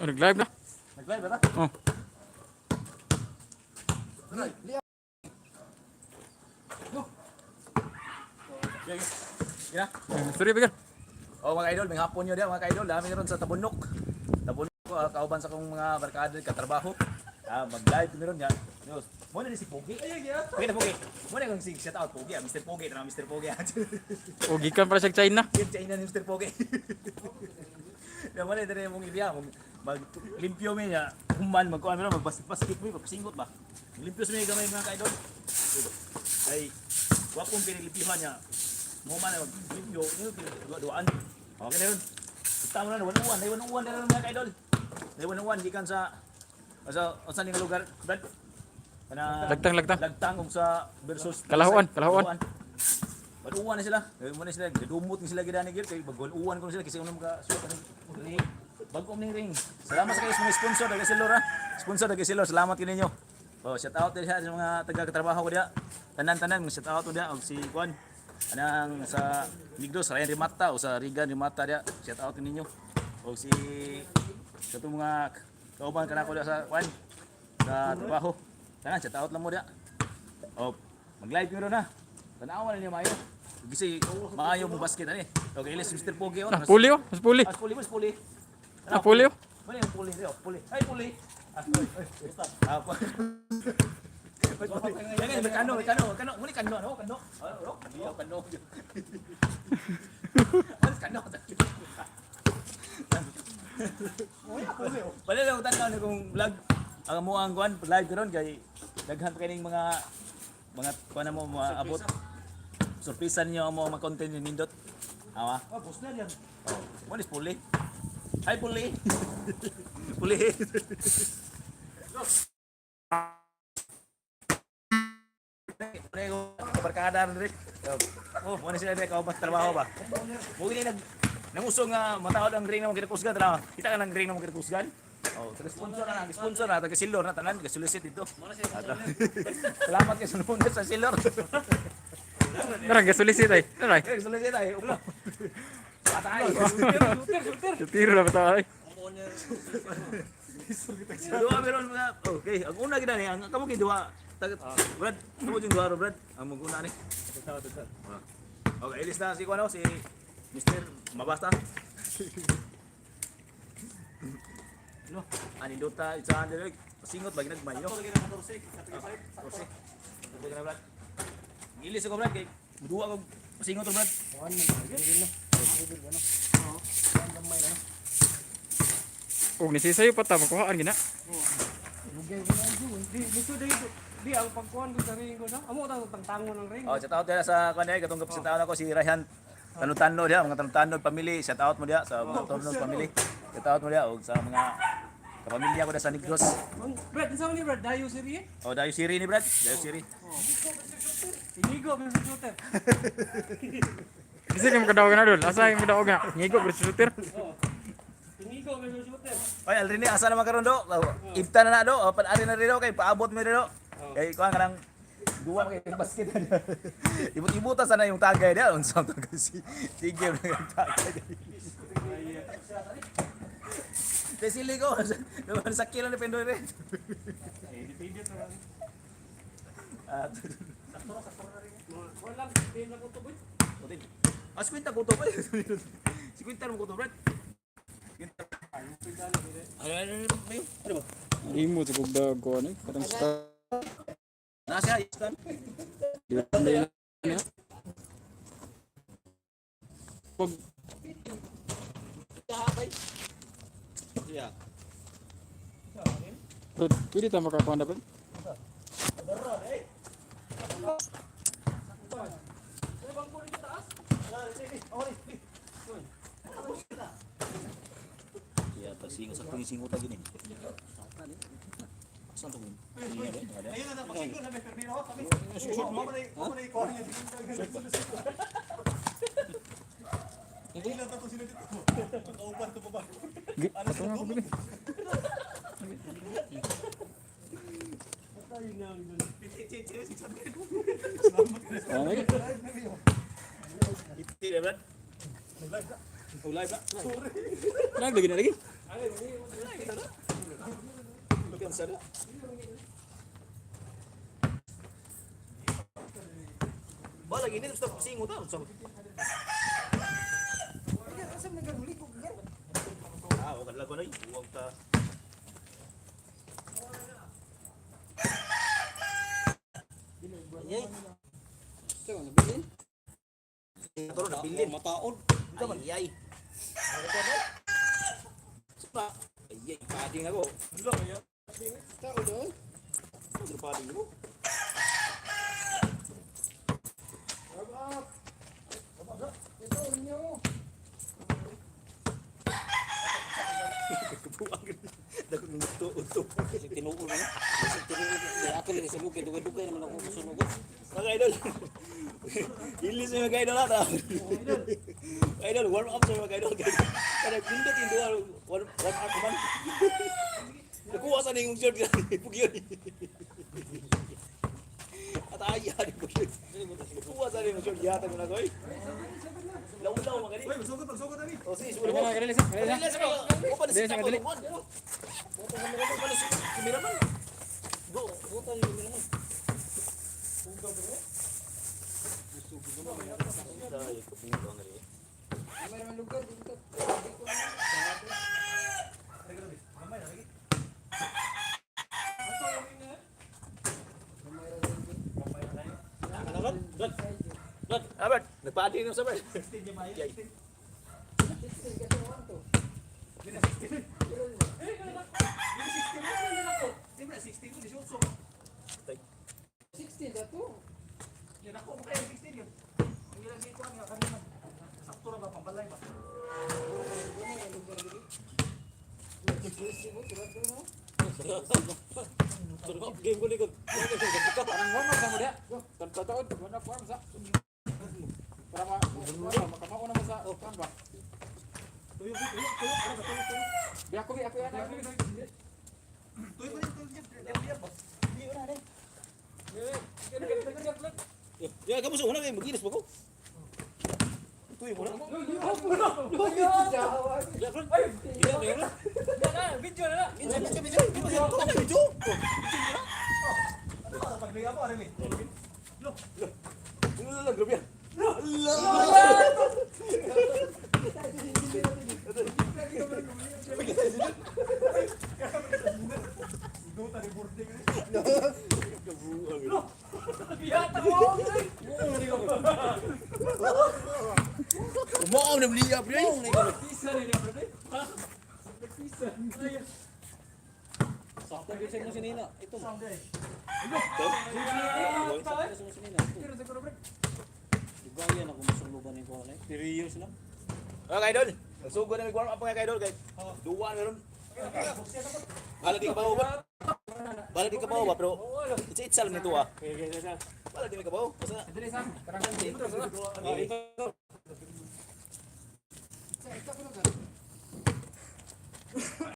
Oh, nag-live na. Nag-live ba ta? Oh. Yeah. Sorry, Bigal. Oh, mga idol, may hapon nyo diya, mga idol. Dami ron sa Tabunok. Tabunok, kauban sa akong mga barkada katrabaho. Mag-live kami ron ya. Diyos. Mo na ni si Pogi. Pogi na Pogi. Mo na kung si shout out Pogi, Mr. Pogi, na Mr. Pogi. O, gikan para sa China. Yun, China ni Mr. Pogi. Ya mo na dire mong area mong maglimpyo mi niya. Human magkuan mi ron, magbasket mi, magpasingot ba. Limpyo mi gamay, mga kaidol. Ay, wapong pinilimpyuhan niya. Mo man na maglimpyo, yun duaan. Okay na yun. Tama na, 1-1, ay 1-1 na rin, mga kaidol. Ay 1-1 gikan sa unsa ning lugar, Brad? Kana Lagtang, lagtang. Lagtang ug sa versus Kalahuan, Kalahuan. 1-1 na sila. Mo na sila gidumot ni sila gidani gyud kay mag 1-1 kun sila kasi unang maka suot ang ring. Bag-o ning ring. Salamat sa kayo sa mga sponsor taga Silor ha. Sponsor taga Silor, salamat kini ninyo. Oh, shout out din sa mga taga katrabaho ko diha. Tanan-tanan mga shout out ko diha og si Kwan. Anang sa Migdos, Ryan Rimata o sa Regan Rimata diha. Shout out ninyo. O si sa itong mga kauban kanako diha sa Kwan sa trabaho. Tanan, shout out lang mo diha. Oh, mag-live ko ron ha. Tanawa na niya maayo. Kasi maayo mo basket ani. Okay, ilis Mr. Pogi on. Ah, puli oh. Mas puli. Ah, puli, mas puli. Ah, puli oh. Muna yung puli rio, puli. Ay, puli. Ah, puli. Ah, puli. Yan, may kano, may kano, kano. Muna kano, ano, kano. Ano, ano, kano. Ano, kano. Wala lang tanaw ni kung vlog ang mo ang kuan live karon kay daghan pa kining mga kuan na mo maabot. Surpresa ninyo ang mga content ni Nindot. Awa. Ah, boss na yan. Oh, what is puli? Hi, puli. Puli. Barkada rin. Oh, muna sila rin kauban sa trabaho ba? Mugin ni nag nanguso nga mataod ang ring na mga kinakusgan tanaw. Kita ka ng ring na mga kinakusgan? Oh, taga sponsor na, sponsor na, taga Silor na tanan, taga solicit dito. Salamat kay sunod sa Silor. Tara, gasulisit ay. Tara. Eh, solicit ay. Ulo. Patay. Shooter, shooter. Tiro na ba tayo? Duha meron mga, okay, ang una gid ni ang kamo kay duha. Brad, kamo yung duha ro, Brad. Ang maguna ni. Okay, ilis na si kuno si Mr. Mabasta. No, ani dota isa dire singot ba ginagmay yo. Lagi na 14. Kursi. Tubo na, Brad. Gilis ako, Brad, kay duha ko singot ro, Brad. Og nisisayo pa ta makuhaan gina. Lugay ko na yun. Di, lisod na yun. Di, ang pagkuhan ko sa ring ko na. Amo ta tangtangon ng ring. Oh, shout out diha sa kuan eh katong shout out ako si Rayhan Tanutano diha, mga Tanutano family, shout out mo diha sa mga Tanutano family. Shout out mo diha og sa mga kapamilya ko diha sa Negros. Ang Brad, isa ni Brad, dayo si Rie. Oh, dayo siri ni Brad, dayo siri. Inigo, may shooter. Kasi kay makadaog na dol. Asa yung makadaog na? Ngigo versus shooter. Oh. Inigo, may shooter. Oy, Alrini, asa naman karon do? Ibta na na do. Oh, pan-ari na rin do kay paabot mo rin do. Kay kuan kanang duwa kay basket na. Ibut-ibuta sana yung tagay diha unsa ang tagay si sige na yung tagay. Desili ko, naman sa kilo ni Pendoy rin. Eh, depende to lang. Ah, Wala lang, di na ko to, boy. Otin. Ah, 50 ko to ba? 50 mo ko to, Brad. Ano, ano, ano, ano, ano ba? Imo sa kog daog ko ano? Katong star. Nasa istan. Pag Yeah. Brad, pwede ta makakuha na, Brad? Ya, pasingo sa tuwing singo ta gini. Saan to? Ayun na, pasingo na, may permino kami. Mo na mo na ikuha niya. Ilan na to sila dito? Kauban to pa ba? Ato nga ko gini. Ah, lagi. Iti na, Brad. Oh, live na. Live lagi na lagi. Unsa na? Ba lagi ni basta singo ta unsa. Asa man naghulikog gar? Ah, o kadlagon ay buwag ta. Ayay, Ito, nabilin. toro na bilin. Mataod. Ayay. Sa ayay, pading ako. Tao doon. Ano pading mo? Ito inyo. Kabuang. Dagod ng uto. Kasi tinuod na. Kasi tinuod. Kaya ako rin sa lugay. Dugay-dugay naman ako masunog. Mga idol. Ilis sa mga idol ata. Idol, warm up sa mga idol. Kada pindot yung duha, warm up man. Nakuha sa ningong shirt pugyon. At ay, pugyon. Nakuha sa ningong shirt yata ko na koy. Lawlaw mga gani. Uy, magsugod, magsugod ani. O sige, sugod Dali mo. na, dali sa. Dali Dali sa. sa. Open Dali sa, dali. Kameraman. Go. Buta yung naman. Dai, kabuang rin. Gamay man lugar dito. Albert, nagpa-adi na sa Albert. Yay. Tay. 16 dato. Game ko likod. Parang warm up sa mo diya. Tataod, warm up, warm sa. Para ma para makamao na mo sa kuan ba. Bi ako bi ako yan. Ako bi. Ya, kamu sa una kay maginis ba ko? Tuy mo na. Video na na. Video, video, video. Video, video. Video. Lo, grabe yan. Biyata mo. Umaam na bliya, pre. Pisa na niya, pre. Pisa. Sakto yung sa mo sinina. Ito. Sakto sa mo sinina. Ito. Dugayan ako masuluban ni ko. 3 years lang. Okay, idol. Sugod na mag-warm up mga idol kay. Duwa na ron. Bala di ka ba? Bala di ka ba pero itsa-itsa lang nito ah. Bala di ka ba? Basta Dali sa. Parang Sa ito ko na.